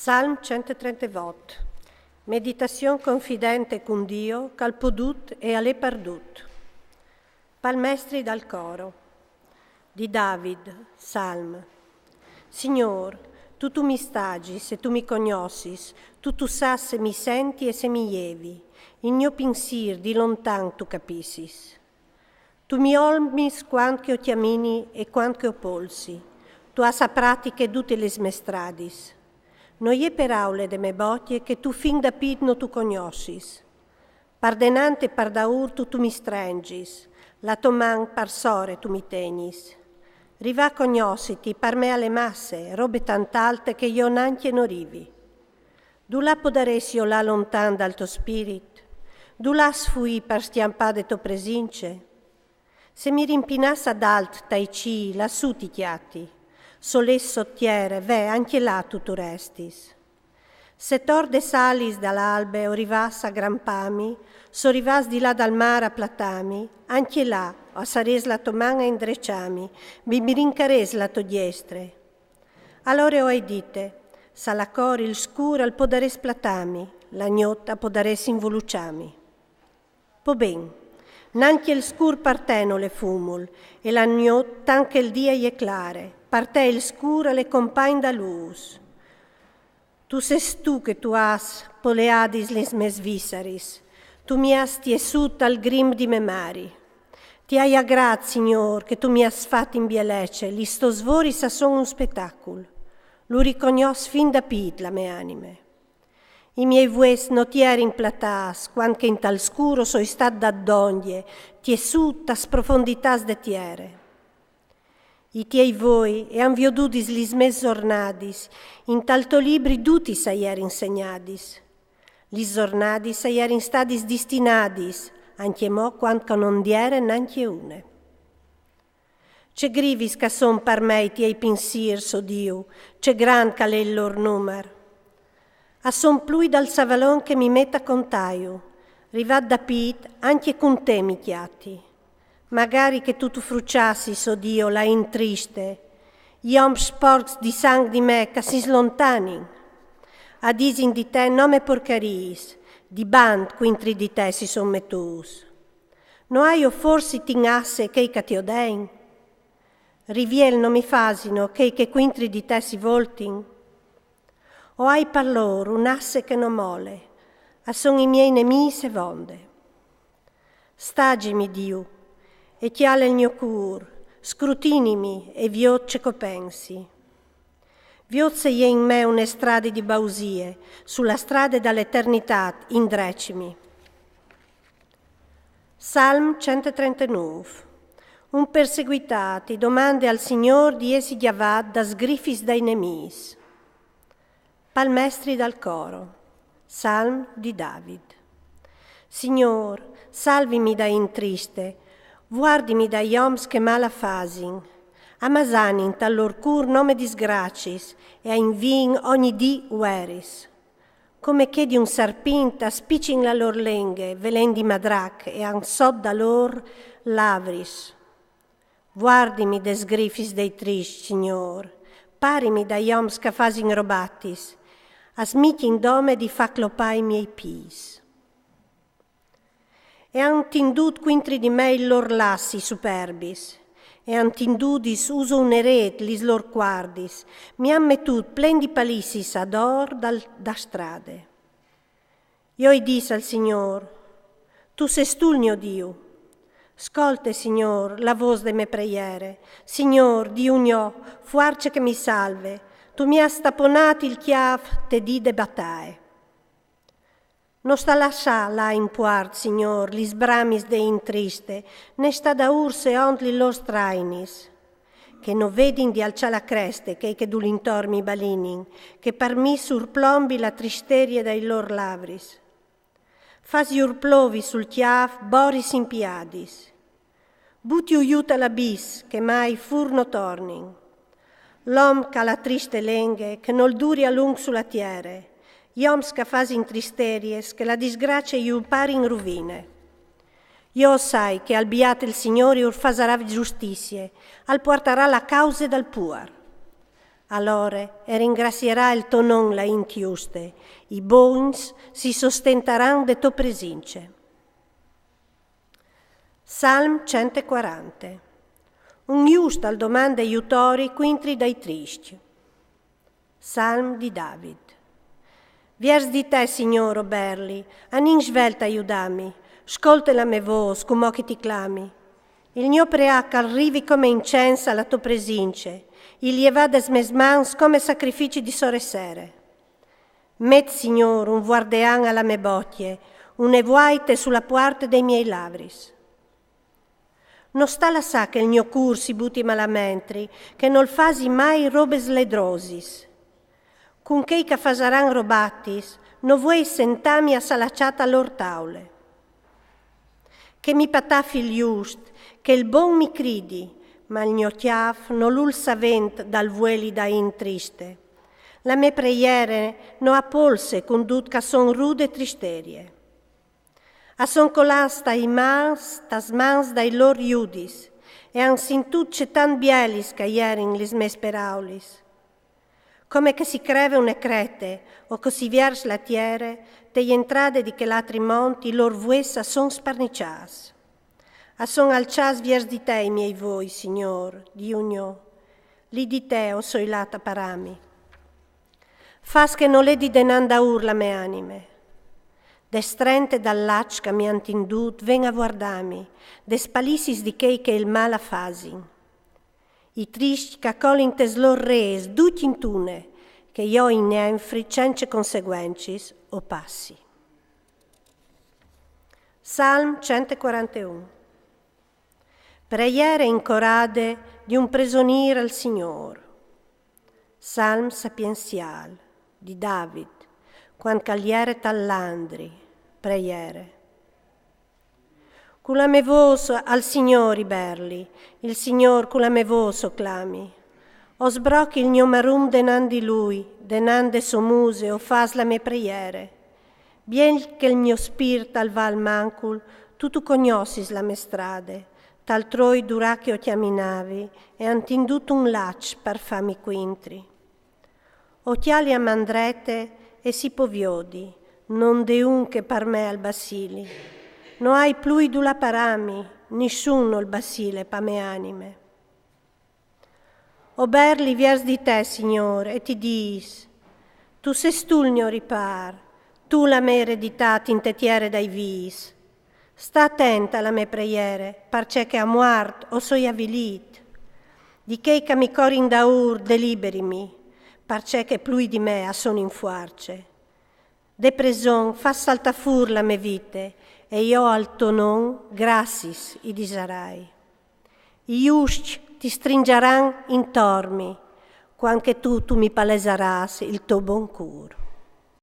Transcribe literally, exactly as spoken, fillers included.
Salm centotrentevot. Meditazion confidente cun Dio, ch'al podut e al è pardut. Pal mestri dal coro. Di David, Salm. Signor, tu tu mi stagis e tu mi cognossis, tu tu sas se mi senti e se mi jevi, il gno pinsir di lontan tu capissis. Tu mi olmis quant che o cjamini e quant che o polsi. Tu as a pratiche dutis lis mes stradis. No je peraule de me bocje che tu fin da pit no tu cognossis. Par denant e par daur tu tu mi strengis, la to man par sore tu mi tegnis. Rivà a cognossiti par me al è masse, robe tant alte che jo nancje no rivi. Dulà podarès jo lâ lontan dal to spirit? Dulà sfuî par scjampâ de to presince? Se mi rimpinàs adalt tai cîi, lassù ti cjati. Solês sot tiere, ve, ancje là tu tu restis. Se tor des alis da l'albe o rivàs a grampâmi, s'o rivàs di là dal mâr a platâmi, ancje là o alçarês la to man a indreçâmi, mi brincarês la to diestre. Alore o ai dite: sal a cor il scûr al podarès platâmi, la gnot a podarès involuçâmi. Po ben, nancje il scûr par te nol è fumul, e la gnot tant che il dì e je clare, par te il scûr al è compagn da lûs. Tu sês tu che tu âs poleadis lis mes visseris, tu mi âs tiessût tal grimp di me mari. Ti ai agrât, Signôr, che tu mi âs fat in bielece, lis tôs voris a son un spetacul. Lu ricognòs fin da pit la me anime. I miei vues no ti jerin platâts, cuant che intal scûr o soi stât dât dongje, tiessût tas profonditâts de tiere. I tiei voi e àn viodudis lis mes zornadis, intal to libri dutis a jerin segnadis. Lis zornadis a jerin stadis distinadis, ancjemò cuant che no 'nd jere nancje une. Ce grivis ch'a son par me i tiei pinsîrs, o Diu, ce grant ch'al è il lôr numar. A son plui dal savalon che mi met a contâju, rivât da pit, ancje cun te mi cjati. Magari che tu tu fruçassis, o Diu, la int triste, i oms sporcs di sanc di me ch'a si slontanin. A disin di te nome porcariis, di bant cuintri di te si son metûts. No aio forsit in asse chei ch'a ti odein? Riviel no mi fasino chei che cuintri di te si voltin? O ai par lôr un asse che no mole, a son i miei nemîs e vonde. Stagimi, Diu, e cjale il gno cûr, scrutinimi e viôt ce ch'o pensi. Viôt se e je in me une strade di bausie, su la strade da l'eternitât indrecimi. Salm centotrentenûf. Un perseguitât i domande al Signôr di jessi gjavât das grifis dai nemîs. Pal mestri dal coro. Salm di David. Signôr, salvimi da int triste, vuardimi dai oms che mâl a fasin, a masanin tal lôr cûr nome disgraciis e a inviin ogni dì ueris. Come chê di un sarpint a spicin la lôr lenghe, velendi madrac e a 'nd sot da lôr lavris. Vuardimi des grifis dai triscj, Signôr, parimi dai oms ch'a fasin robatis, a smicjin dome di fâ clopâ i miei pîts. E àn tindût cuintri di me il lôr lassi superbis, e àn tindudis uso une rêt lis lôr cuardis, mi àn metût plen di palissis ador dal, da strade. Jo i dîs al Signôr: Tu sês tu il gno Diu. Scolte, Signôr, la vôs de me preiere. Signôr, Diu gno, fuarce che mi salve, tu mi âs taponât il cjâf te dì de bataie. No sta lassâ lâ in puart, Signôr, lis bramis de int triste, ne sta daûr seont lis lôr strainis. Che no vedin di alçâ la creste chei che dulintor mi balinin, che par mi surplombi la tristerie dai lôr lavris. Fâs jur plovi sul cjâf boris impiadis. Butiju jù tal abis, che mai fûr no tornin. L'om ch'al à triste lenghe, che nol duri a lunc su la tiere. I oms ch'a fasin tristeries, che la disgracie ju parin ruvine. Jo o sai che al biât il Signôr jur fasarà justizie, al puartarà la cause dal puar. Alore e ringrassierà il to non la int juste, i bogns si sostentaran de to presince. Salm centequarante. Un just al domande jutori cuintri dai triscj. Salm di David. Viers di te, Signor, o berli, a nin svelta a judami, scolte la me vôs, cumò che ti clami. Il gno preac al rivi come incens a la to presince, il jevà des mes mans come sacrifici di sore sere. Met, Signor, un vuardean a la me bocje, une vuaite su la puarte dei miei lavris. No sta lassà che il gno cûr si buti malamentri, che nol fasi mai robes ledrosis. Cun chei ch'a fasaran robatis, no vuei sentami a salaçâ ta lôr taule. Che mi patafi il just, che il bon mi cridi, ma il gno cjâf nol ul savent dal vueli da int triste. La me preiere no à polse cun dut ch'a son rude tristerie. A son colâts tai mans, tas mans dai lôr judis, e a àn sintût cetant bielis ch'a jerin lis mês peraulis. Come che si creve une crete, o che si viers la tiere, te jentrade di chel altri mont i lôr vues a son sparniçâts. A son alçâts viers di te i miei voi, Signor, Diu gno, li di te o soi lât a parâmi. Fâs che no ledi denant daûr la me anime. Des trente dal laç ch'a mi àn tindût ven a vuardâmi, des palissis di chei che il mâl a fasin. I triscj ch'a colin tes lôr rês ducj intune, che jo i nenfri cence conseguencis o passi. Salm centequaranteun. Preiere incorade di un presonîr al Signôr. Salm sapienziâl di David, cuant ch'al jere tal landri, preiere. Cu la me vôs al Signôr i berli, il Signôr cu la me vôs o clami. O sbrochi il gno marum denant di lui, denant de sô muse o fâs la me preiere. Biel che il gno spirt al va al mancul, tu tu cognossis la me strade, tal troi durà che o cjaminavi, e a àn tindût un laç par fâmi cuintri. O cjali a man drete e si po viodi, non de un che par me al basili. No ai plui dulà parâmi, nissun nol basile pa me anime. O berli viers di te, Signôr, e ti dîs: Tu sês tu il gno ripâr, tu la me ereditât inte tiere dai vîfs. Sta atent a la me preiere, parcè che a muart o soi avilît. Di chei ch'a mi corin daûr deliberimi, parcè che plui di me a son in fuarce. De preson fâs saltâ fûr la me vite, e jo al to non grassiis i disarai. I juscj ti strinzaran intor mi, cuant che tu tu mi palesarâs il to bon cûr.